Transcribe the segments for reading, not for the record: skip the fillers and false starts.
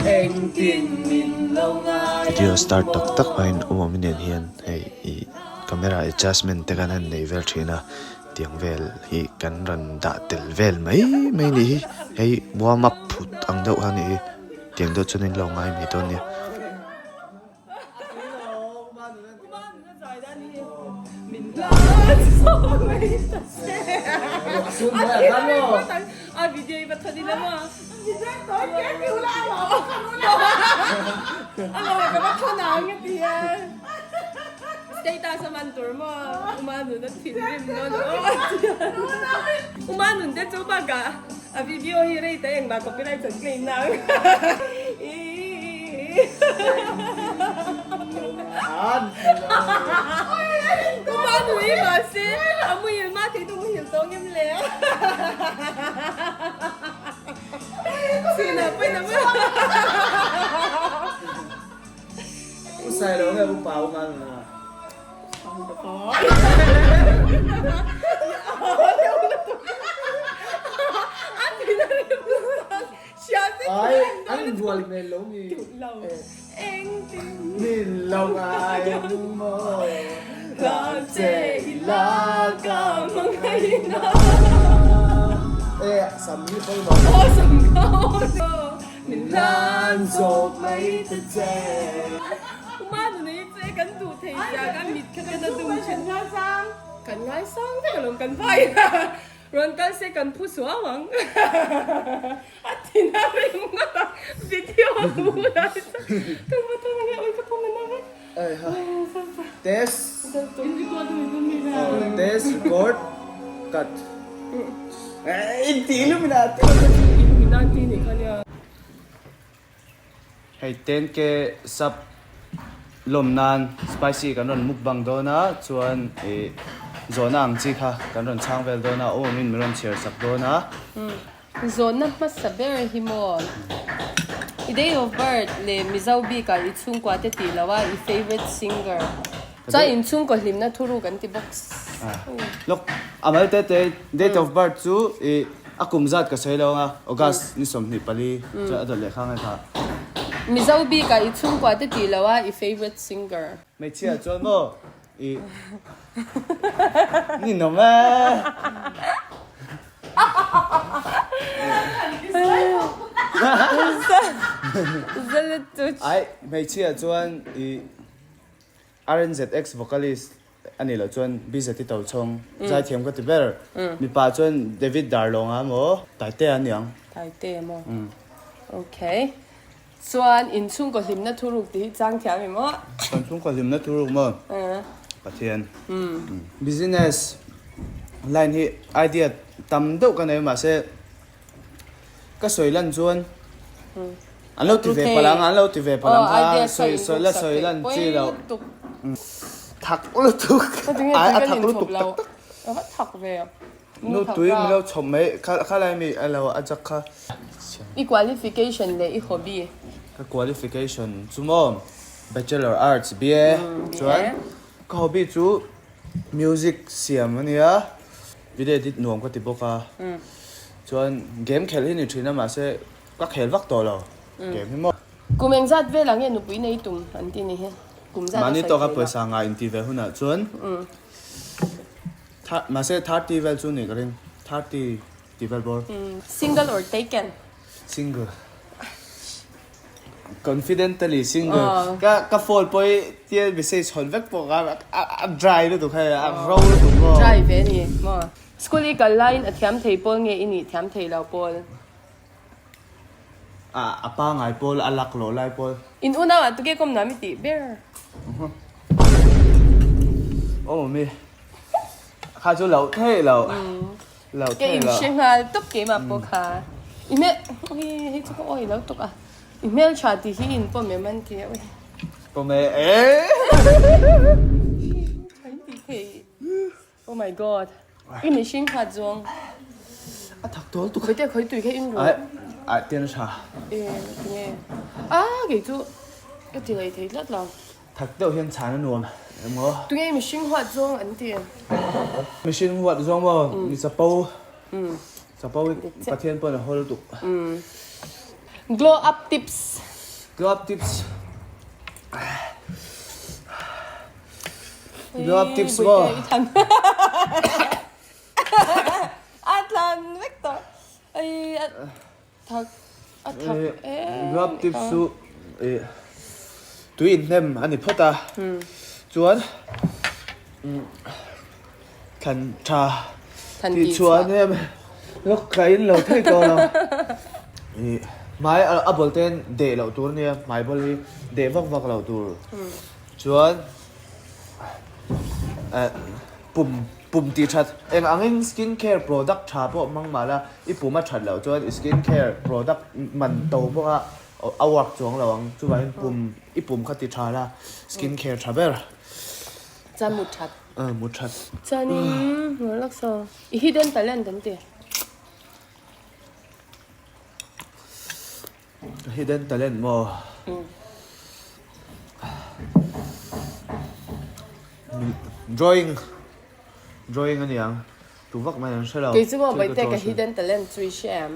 Video start tak tak hmain awm awm nen hian hei ih camera adjustment te kan han nei vel thin a tiang vel hi kan rawn dah tel vel mai mai a nih hi hei warm up phut ang deuh kha a nih hi tiang deuh chuan in lo ngai mai dawn nia. Rawn kal se kan phu suau ang. A ti na ringawt a, video a hmu lai chuan ka va thawm ange, ui ka thawm ena vek. Test Test record cut Inti Illuminati Illuminati nih kha nia. Hei 10k sub lawm nan spicy kan rawn mukbang dawn a chuan ih zawhna ang chi kha kan rawn chhang vel dawn a awm awmin min rawn chhiar sak dawn a. Zawhna hmasa ber hi maw i date of birth leh Mizo bikah i chhungkua te tih loh a i favourite singer chuan inchhungkaw hlimna thuruk an ti bawk. Lawk amal te te date of birth chu ih A kum zat ka sawi lo ang a, August ni 24 chuan a dawt leh kha ngaithla. Mizo bikah i chhungkua te tih loh a i favourite singer. Hmeichhia chuan maw i ninawm e. Ai hmeichhia chuan i RNZX vocalist a nih loh chuan BZT Tochhawng zaithiam ka ti ber. Mipa chuan David Darlawnga maw Taitea a niang. Taitea maw? Ok. Chuan inchhungkaw hlimna thuruk tih hi chang thiam em aw? Kan chhungkaw hlimna thuruk maw? Pathian. Business line hi idea tam deuh ka nei mahse Ka sawi lan chuan an lo ti ve palh ang, an lo ti ve palh ang kha sawi sawi la sawi lan chi loh. Thak lutuk ai a thak lutuk tak tak. A va thak ve. Nu tui min lo chhawp mai kha khalai mi a lo a chak kha. I qualification leh i hobby. Ka qualification chu maw Bachelor Arts BA chuan ka hobby chu music siam a nia. Video edit nuam ka ti bawk a, chuan game khelh hi ni thin a mahse ka khel vak tawh lo game hi maw. Kum engzat velah nge nupui nei tum an ti ni hi kum zat a Mahni sawi tawka thei lo. pawisa ngah inti ve hunah chuan mahse 30 vel chu ni ka ring 30 ti vel bawr. Single or taken? Single. Confidentally single. Ka ka phone pawh hi tia message hawn vek pawh kha a dry lutuk hei a ro lutuk maw. Dry ve ni maw. School i kal laiin a thiam thei pawl nge i nih thiam thei lo pawl? A a pangai pawl a lak loh lai pawl. In unau ah tuke kawm nuam i tih ber? Awm awm i kha chu loh theih loh. Ke in hre nghal tawp keimah pawh kha i hmel ui hei chu ka awi lo tuk a i hmel tha tih hi in pawm em an ti a ui Pawm e e tha in tih thei oh my god i mihring khat zawng a thak tawl tuk khawite khawi tui kha in ru ai ai tian a tha e tinge a kei chu ka ti lei thei tlat lo. Thak deuh hian chhan a nuam emaw. Tunge mihring huat zawng an ti? Mihring huat zawng maw? Mi chapo. Chapo hi Pathian pawn a hawl tuk. Glow up tips. Glow up tips. Glow up tips maw? A tlan vek tawh. Ai a thak a thak em. Glow up tips chu tui inhnem a ni phawt a. Chuan thlan tha tih chhuah hnem lawk ka in lo thei tawh lo. Hmai a bawl ten deh loh tur a nia hmai bawl hi deh vak vak loh tur. Chuan pum pum tih that eng angin skin care product tha pawh hmang mah la i pum a that loh chuan i skin care product man to bawk a a work chuang lo ang chuvangin pum i pum kha ti tha la skin care tha ber. Chuan mut that. Aw mut that. Chuanin relax aw i hidden talent an ti. Hidden talent maw? Drawing Drawing a niang tu vak mai an hre lo. Kei chu maw Bawihtei ka hidden talent chu i hre em?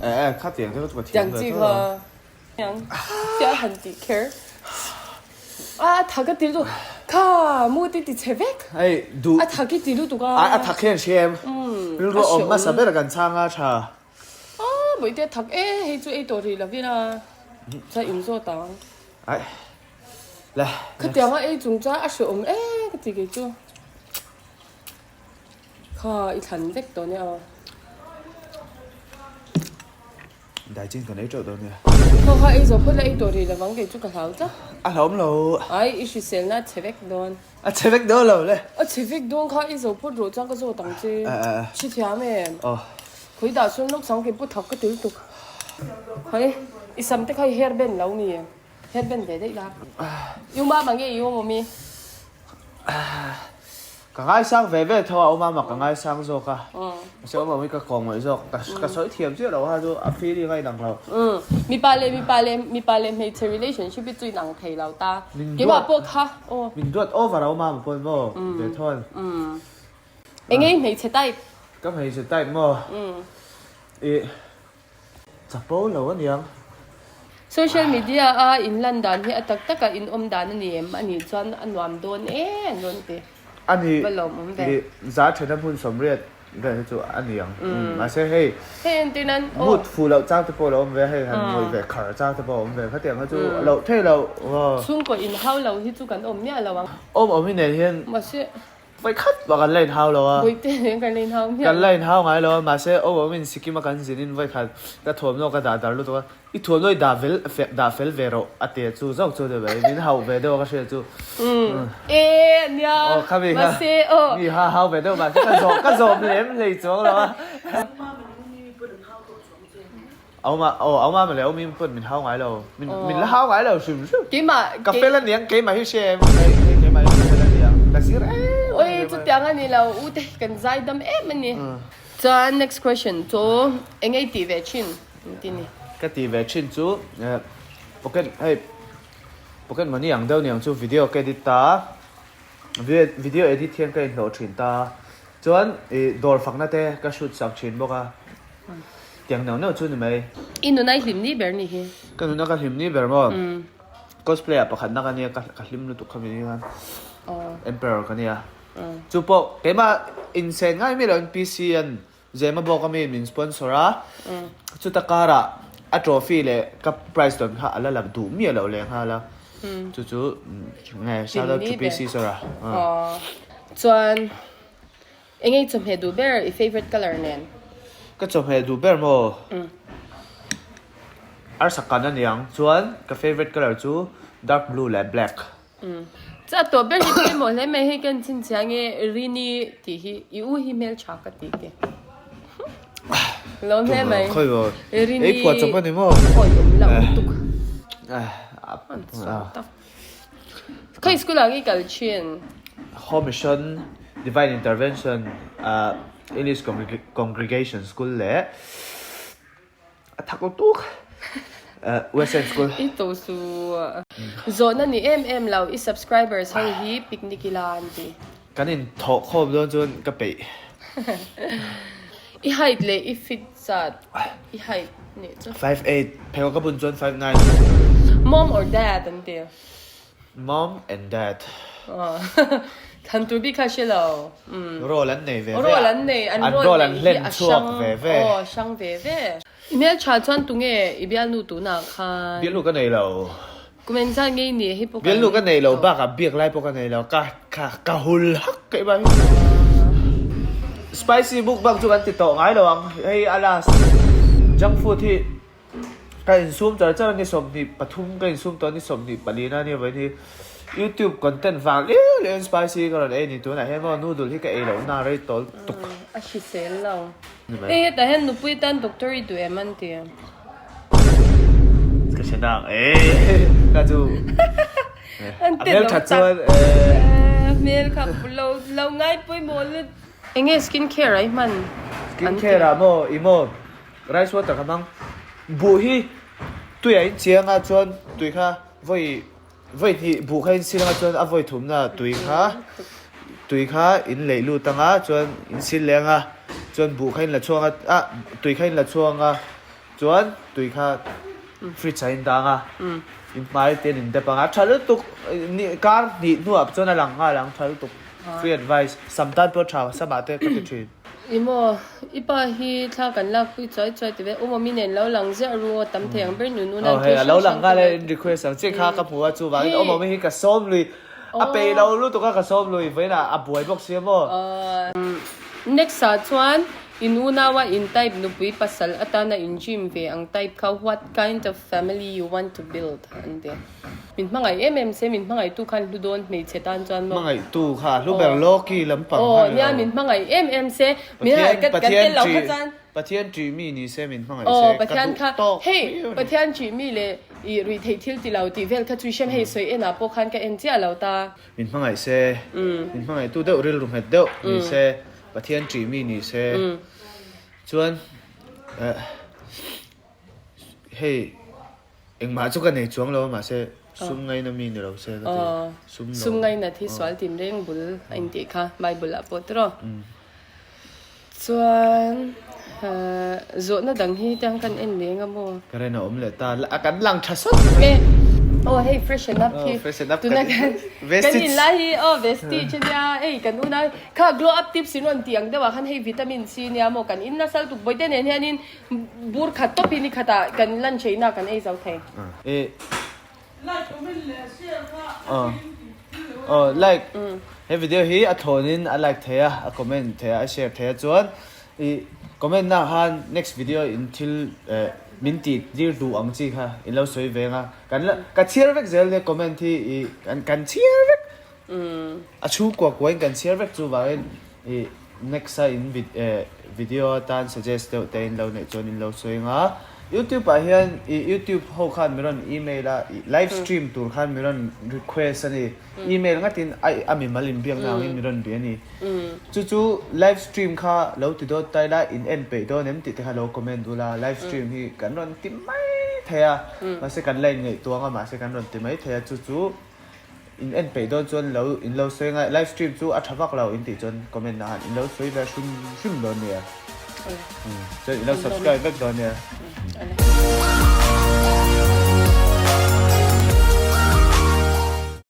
Eh eh kha tiang te ka thiam ve tho lo. Tiang chiah han tih kher. A thak a ti lutuk kha mu ti ti chhe vek. Hei duh. A thak i ti lutuk a. A thak hian hre em. Rilru awm hmasa ber kan chhang a tha. A bawihte a thak e hei chu ei tawh rih lovin a chuan in zawt ang. Ai le. Khatiang a ei chung chuan a hreawm e ka ti kei chu. Kha i thlan vek tawh nia. Dai chin kan ei teuh dawn nia. Khaw kha ei zawh phawt la ei tawh rih lovang kei chu ka hlau tlat. A hlauhawm lo. Ai i hriselna a chhe vek dawn. A chhe vek dawn lo le. A chhe vek dawn kha ei zawh phawt rawh chuan ka zawt ang che. Hrethiam em? Aw. Khawi dah sawn lawk sang kei pawh thak ka tel tuk. Khawi i sam te kha i hair band lo ni. Hair band ve daih la. I umam ang nge i awm awm i? Ka ngaisang ve ve tho a, awm ama ka ngaisang zawk a, mahse awm awm hi ka kawngawih zawk, ka sawi thiam chiah lo kha chu a feeling a inang lo. Mipa leh mipa leh mipa leh hmeichhe relationship hi chu inang thei lo ta, keimah pawh kha aw. Min duat over a awm ama pawn maw ve thawn. Eng nge i hmeichhe type? Ka hmeichhe type maw? Ih. Chapo lo aniang. Social media a in lan dan hi a tak tak a in awm dan a ni em? A nih chuan a nuam dawn e an rawn ti. A nih Va lawmawm ve. ih za thena hmun sawmriat vel hi chu a ni ang. Mahse hei Hei entir nan aw. Mood fuh loh chang te pawh a lo awm ve a, hei han ngawih ve khar chang te pawh a awm ve khatiang kha chu a loh theih loh. Chhungkaw in hau lo hi chu kan awm miah lo ang. Awm awm hi nen hian. Mahse Vai khat bak an la inhau lo a. Bawihte nen kan la inhau miah lo. Kan la inhau ngai lo a, mahse awm awmin Sikkim a kan zinin vai khat ka thuamhnaw ka dah dar lutuk a, i thuamhnaw i dah vel dah fel ve rawh a ti chu zawk chu ni mai, min hauh ve deuh a ka hriat chu. E nia, Aw khami kha mahse aw. Mi ha hau ve deuh mahse ka zawh ka zawm lem hlei chuang lo a. Auma aw auma mawle awm in pawn min hau ngai lo min min la hau ngai lo hrim hrim Keimah ka fel a niang keimah hi hria em hei hei keimah hi ka fel a niang ka zir em Oi chutiang a ni lo u te hi kan zai dam em a ni. Chuan next question chu eng ei tih ve thin an ti ni. Ka tih ve thin chu pocket hei pocket money ang deuh niang chu video ka edit ta video edit hian ka inhlawh thin ta chuan ih dawr fakna te ka shoot sak thin bawk a. Tiang neuh neuh chu ni mai. I nuna i hlim ni ber ni hi. Ka nuna ka hlim ni ber maw? Cosplay ah pakhatna ka nia, ka hlim lutuk kha mi ni khan. Emperor ka nia. Chu pawh keimah insen ngai mi loin PC an Zema bawk a mi min sponsor a. Chuta karah a trophy leh ka prize dawn kha a la la duh miah loh leh nghal a. Chu chu nge shout out to PC sir a. Chuan Eng ei chawhmeh duh ber i favourite colour nen? Ka chawhmeh duh ber maw? Arsa kan a niang chuan ka favourite colour chu dark blue leh black. Chu a tawp ber hi pawimawh hle mai hei ka en chhinchhiah nge Rini tih hi i u hi hmeltha ka tih te. Lawm hle mai. Khawi maw? Rini Ei phuah chawp a ni maw? Awi awm loh lutuk. Khawi school ah nge i kal thin? Home Mission Divine Intervention English Congregation School leh a thak lutuk West End School. I to su zawhna ni em em lo i subscribers ho hi picnic ila an ti. Kan in thawh khawm dawn chuan ka peih. I height leh i fit. zat i height nih chu. 58 pheikhawk ka bun chuan 59. Mom or dad an ti. Mom and dad. Thlan tur bik kha hre lo. Role an nei ve ve a. Role an nei, an role an hlen chhuak ve ve. Aw hrang ve ve. I hmeltha chuan tunge i bialnu tunah khan. Bialnu ka nei lo. Kum engzat nge i nih hi pawh kan. Bialnu ka nei lo bakah biak lai pawh ka nei lo ka ka ka hul hak ka i bai. Spicy mukbang chu kan ti tawh ngai lo ang hei a last junk food hi ka insum char char a ni 23 ka insum tawh a ni 24 na nia vawiin hi youtube content vang liau liau in spicy ka rawn ei a ni tunah hian maw noodle hi ka ei loh na rei tawl tuk. A hrisel lo. Hei hetah hian nupui tan doctor i duh em an ti. Ka hre nak e ka chu a hmel that chuan e. Hmel kha lo lo ngai pawimawh lut. Enge skin care ah i hman? Skin care ah maw i maw rice water ka hmang. Buh hi tui ah in chiang a chuan tui kha vawi vawi hnih buh kha in sil anga chuan a vawi thumna tui kha tui kha in leih lut anga chuan in sil leh anga chuan buh kha in la chhuang a ah tui kha in la chhuang a chuan tui kha fridge ah in dah anga in hmai te in dep anga tha lutuk kar hnih hnuah chuan a lang nghal ang tha lutuk free advice sam tan pawh tha samah te ka ti thin. I maw, i pa hi thla kan lak pui chuai chuai ti ve, u mawmi nen lo lang ziah ru aw tam thei ang ber nu nu nan thil hrang hrang te lo in request ang chiah kha ka hmu a chuvangin u mawmi hi ka sawm lui a peih lo lutuk a ka sawm lui vawiin ah a buai bawk sia maw. Next ah chuan in unaua in type nupui pasal atana in dream ve ang type kha what kind of family you want to build an ti. Min hmangaih em em se, min hmangaihtu khan hlu dawn hmeichhe tan chuan maw? Hmangaihtu kha hlu ber Loki lampang kha ni lo. Aw nia, min hmangaih em em se, min Pathian, kan Pathian tel lo kha ṭih, chuan. Pathian ṭih mi ni se min hmangaih Aw se, ka Pathian duh kha, tawk hei viau a ni. Pathian ṭih mi leh i ruih theih thil ti lo tih vel kha chu i hrem hei sawi en ah pawh khan ka en chiah lo ta. Min hmangaih se, min hmangaihtu deuh rilru nghet deuh ni se, Pathian ṭih mi ni se, chuan eh hei. Engmah chu ka nei chuang lo a mahse sum ngaina mi ni lo se ka ti. Sum lo. Sum ngaina thi sual tin reng bul a intih kha Bible ah pawh tiraw. Chuan zawhna dang hi tiang kan en leng a maw? Ka ren a awm leh ta a kan lang tha sawt mai. Aw hei freshen up hi. Freshen up tuna kan kan in lai hi aw vestige ania hei kan unau kha glow up tips in rawn tih ang deuh ah khan hei vitamin C ania maw kan in nasa lutuk bawihte nen hianin Bur khat tawp hi ni khatah kan lunch eina kan ei zo thei. Eh Oh like he video hi a thlawn in a like thei a a comment thei a a share thei a chuan i comment na khan next video in thil eh min tih tir duh ang chi kha in lo sawi ve ang a kan la ka chhiar vek zel nia comment hi i kan kan chhiar vek A chhungkua kuain kan chhiar vek chuvangin i next a in video atan suggest deuh te in lo neih chuan in lo sawi ang a. Youtube ah hian i youtube ho khan mi rawn email a i live stream tur khan mi rawn request a ni. Email ngatin a a mimal inbiakna angin mi rawn bia a ni. Chu chu live stream kha lo ti dawt ta ila in en peih dawn em tih te kha lo comment ula live stream hi kan rawn ti mai thei a mahse kan la inngaihtuah ang a mahse kan rawn ti mai thei a chu chu In en peih dawn chuan lo in lo sawi ngai live stream chu a tha vak lo in tih chuan comment ah han in lo sawi ve hrim hrim dawn nia. Chuan in lo subscribe vek dawn nia.